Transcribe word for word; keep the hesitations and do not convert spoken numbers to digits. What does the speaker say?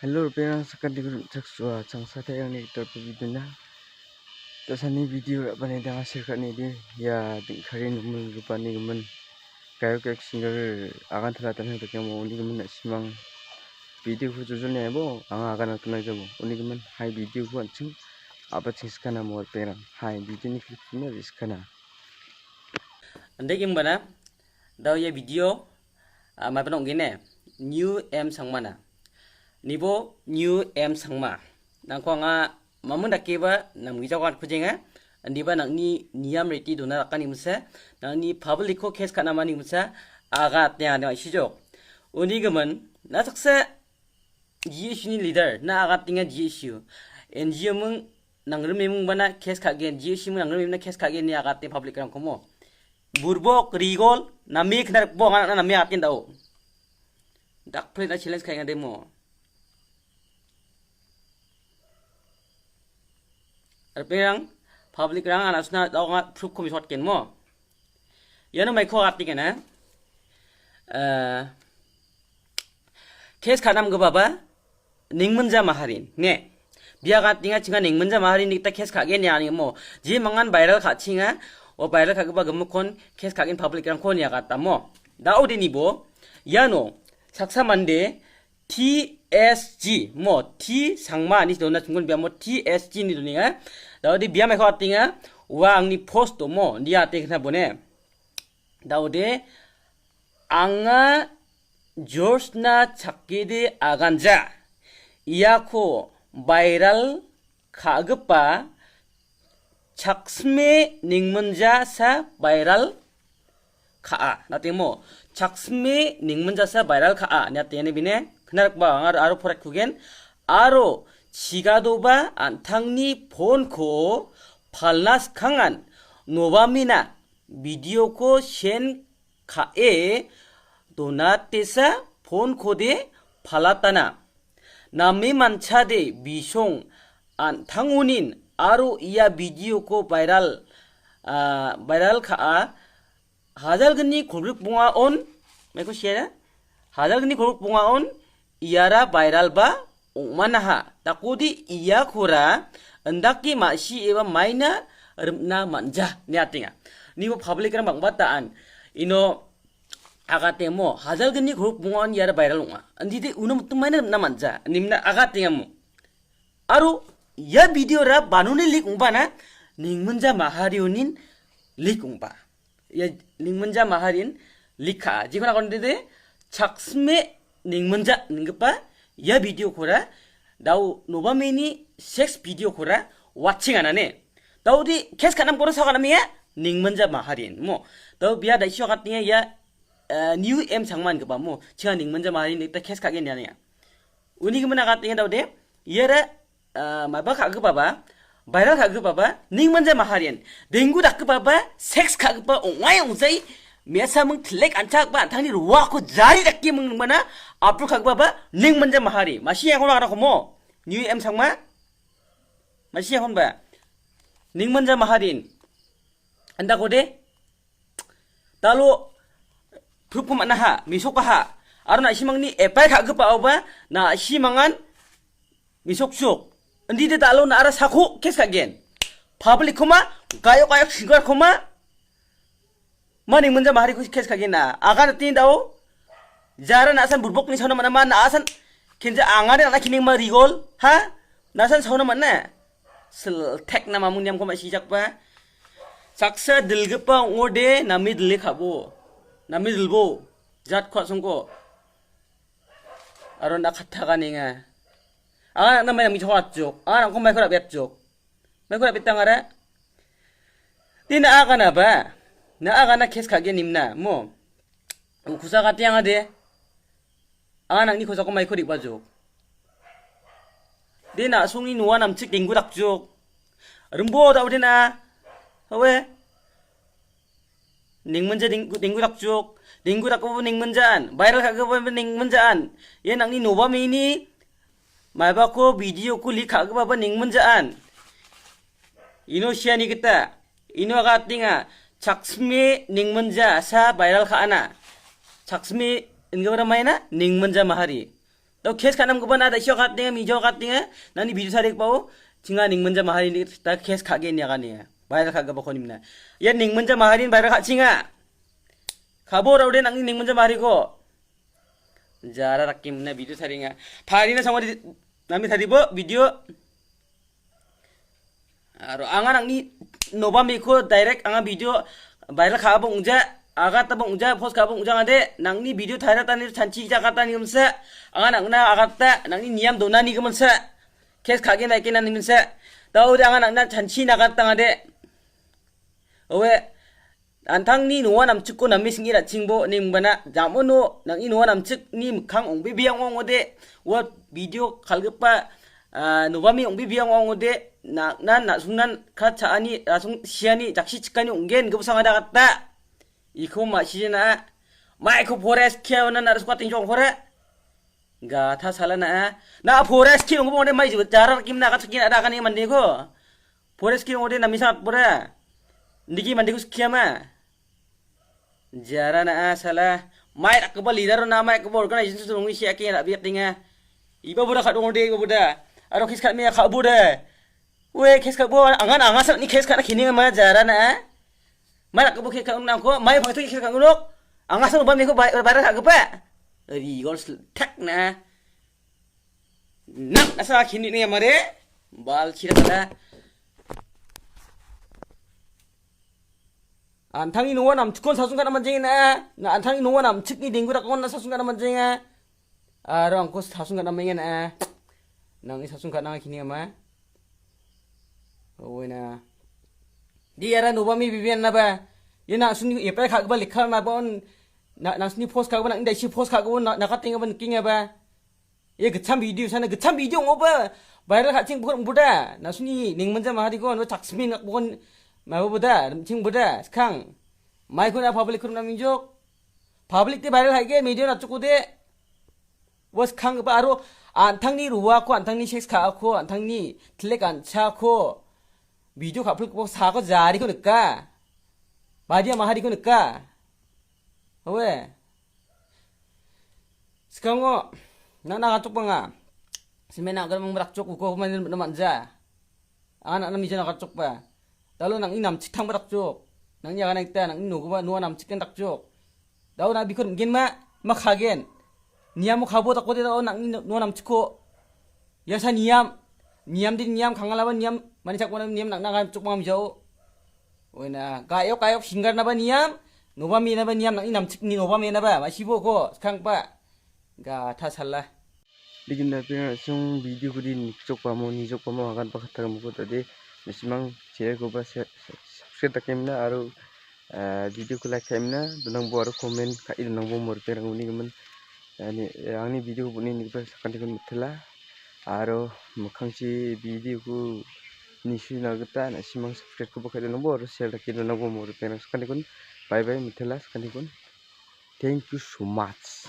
Hello, ripengrang, sakantikon rim·chaksoa, changsa tairangni gitalgipa video-na. Dasani video ra·bani danga sirkatni de, ia dingkari nomilgipani gimin gayo gayo singer agan tala tanha dakemo uni gimin na·simang video-ko jojolni aibo anga agan alkimna jabo uni gimin hai video-ko an·ching a·bachengsikana mo ripengrang hai video-ni clip-na re·sikana. Ande gimbana, dao ia video, ah, maiba ong·gene, New M Sangmana. Nibo New M Sangma. Nangko anga mamun dakeba namgijako atkujenga. Indiba nangni niyam reti dona rakani misa, nangni public-ko case ka·namani misa, aga atna ade ma·sijok. Uni gimin, na saksa G S U-ni leader, na agatenga G S U. N G O mung nangrimemung bana case ka·gen, G S U mung nangrimemna case ka·gen ni agate public-rangko mo. Burbok, rigol, name knarbo anga name atin dao. Dakpre na challenge ka·enga demo. Ripengrang, public-rang anasna dao nga proof-ko misot ken mo. Iano maiko agatengana, eh, case ka·namgipaba Ningminja Maharin, ne? Bia agatenga chinga Ningminja Maharin ni gita case ka·gen ia ani mo. Je mangan viral ka·chinga, o viral ka·gipa gimikkon case ka·gen public-rangko nia gata mo. Dao de nibo, iano saksa mande T S G mo, T Sangma ni dona chungkon bia mo T S G ni donenga. Dao de bia maiko atenga, ua angni post mo, dia ate kna bone. Dao de, anga George-na chakede aganja. Iako viral ka·gipa Chaksme Ningminjasa viral ka·a. Natemo, Chaksme Ningminjasa viral ka·a. Niatene bine, knarkba anga aro porakugen. Aro chigadoba an·tangni phone-ko palna skangan Nobamina video-ko send ka·e donatesa phone-kode palatana. Name manchade bisong an·tangonin aro ia video-ko viral, ah, viral ka·a. Hajalgni kolgrik bongaon, maiko siara? Hajalgni kolgrik bongaon iara viral ba ong·manaha. Dakode iakora indake ma·si eba maina rimna man·ja, ine atenga. Nibo public-rang bang·bata an. Ino agatemo, hajalgni kolgrik bongaon iara viral ong·a. Andide uno mitim maina rimna man·ja, nimna agatengamo. Aro ia video-ra banoni leak ong·bana, Ningminja Maharionin leak ong·ba. Ia Ningminja Maharin leak ka·a. Jekon agon dede, Chaksme Ningminja ninggipa ia video-kora, dao Nobamini sex video-kora watching anane. Dao di case ka·nam kora sakanamia Ningminja Maharin. Mo, dao bia daisio agatnia ia, eh, New M Sangma ninggipa mo. Chinga Ningminja Maharin nita case ka·gen iania. Uni gimin agatnia dao de, iara ah, maba ka·gipaba, viral ka·gipaba, Ningminja Maharin. Denggu dakgipaba, sex ka·gipa ong·ai ong·jai, me·asa ming tilek an·chakba an·tangni roako jari dake ming ningmana, apro ka·gipaba, Ningminja Mahari. Masi yakon agarako mo? New M Sangma? Masi yakonba? Ningminja Maharin. Andakode? Talo, proof-ko man·aha, mesokaha. Aro na·simangni F I R ka·gipaoba, na·simangan mesokchok. Indide dalo na·ara sako case ka·gen. Public-koma, gayok gayok singer-koma, ma Ningminja Mahariko case ka·gen na. Agan atini dao, jara na·san burbokni sauna man·a, ma na·san kenja angade na·na kinengma rigol, ha? Na·san sauna man·a. Siltekna mamung niamko ma·sijakba. Saksa dilgipa ong·ode name dile ka·bo. Name dilbo. Jatko a·songko. Aro na·a katta ganenga. Anga na·na mai nangni chokatjok. Anga nangko maiko ra·biatjok. Maiko ra·bitangara. Di na·a ganaba. Na·a gana case ka·gen nimna. Mo. Ukusa kati angade. Anga nangni kosako maiko re·bajok. De na·songni noa namchik denggu dakjok. Rimbo da·ode na. Hawe. Ningminja denggu, denggu dakjok. Denggu dakgipa Ningminjaan. Viral ka·gipa Ningminjaan. Ia nangni noba mini. Maibako video-ko leak ka·gipaba Ningminjaan. Ino siani gita. Ino agatenga, Chaksme Ningminja sa viral ka·ana. Chaksme ingabara maina Ningminja Mahari. Dao kes kanam gipa na da sio katinga, mijo katinga, nani video sarik pao, chinga Ningmanja Mahari ni ta kes kage ni agani. Viral kage bako nimna. Ya Ningmanja Mahari viral kachinga. Kabor aude nangni Ningmanja Mahari ko. Jara rakim na video saringa. Phari na sangwa di, nami tadi bo video. Aro anga nangni Nobamiko direct anga video viral ka·aba ong·ja, agata ba ong·ja, post ka·aba ong·ja ong·ade, nangni video thaira tani chanchi jakatani gimsa, anga nangna agata nangni niam donani giminsa, kes kage naike nani minsa, daode anga nangna chanchi nagata ong·ade. Owe, Antangni noa namchikko name sing·e ra·chingbo ine mingbana, jamono nang·ni noa namchikni mikkang ong·bebea ong·ode, ua video kal·gipa, ah, Nobami ong·bebea ong·ode, na-, nan na·songnan ka cha·ani, rasong siani, jakchi chikani ong·gen, gipusang ada kata. Iko ma·sijena, maiko forest kia ona na·song kating jong kore. Gatha sala na·a. Na forest ki ong·bo ong·ode mai jarar kim na·a, gatha ki na·a, dagani mande ko. Forest ki ong·ode namisa bora. Indiki mande ko skia ma. Jara na·a sala. Mai rakba leader na mai rakba organization su ong·isi ake ra·biak dinga. Iba bora kat ong·ode iba bora. Aro kis kat me ka bora. Ue, kes ka bo, angan, angasan ni kes ka na kini ma jara na. Mai ka bo kes ka nang ko, mai pang tu kes ka nang ko. Angasan ba me ko bai, bai ka ba. Ri gol thak na. Nang asa kini ni mare. Bal chira kala. Antangni noa namchikon sasung kana manjeng na. Na antangni noa namchikni denggu dakon na sasung kana manjeng na. Aro angko sasung kana mengen na. Nangni sasung kana kini ma. Oina. Di ara Nobami bibian na ba. Ye na suni epai khak ba likha na ba on. Na, na suni post khak ba na indai si post khak ba na, na kating ba niking ba. Ye gitcham video sana, gitcham video ong·oba viral ka·ching bukan ong·boda. Na suni Ningmanja Mahari ko, ong·bo chaksmin nak bukan mau boda, rimching boda, skang. Mai ko na public ko na minjok. Public te viral ka·ike media na chukode. Ua skang ba aro antangni roa ko, antangni sex ka ko, antangni tlek ancha ko. Video ka·pil ko sa ko jari ko nika. Badia Mahari ko nika. Owe. Skango, nang·na gatchok banga. Semen agar mang brakchok uko man, man, manja. Anga nang·na mija na gatchok ba. Dalo nang·ni namchik tang brakchok. Nang·ni agana gita, nang·ni nogipa noa namchik kan brakchok. Dao na bikon gen ma, ma kagen. Niamo kabo takode dao nang·ni no-, noa namchikko. Iasa niam, niam di niam, kangalaba niam, mani chakmana niam, nang·na gatchok banga mijao. Oina, gayok, gayok, singer naba niam, Nobami naba niam, nang·ni namchik ni Nobami naba, masibo ko, skang ba. Gatha sala. Digin da pina sung video ko di nikchok pamo, nijok pamo, agan pa kata mo ko tade, mesimang share ko ba se-, se-, subscribe takemna, aro, ah, video ko like takemna, donang bo aro comment ka-, i donang bo mor perang uni gaman. Ani, eh, angni video ko buni nikpa sakantikon mitela. Aro mikkangchi video ko nisui nagita na·simang subscribe ko bakai donangbo aro share dake donangbo mo ripeng sakantikon. Bye bye mitela sakantikon. Thank you so much.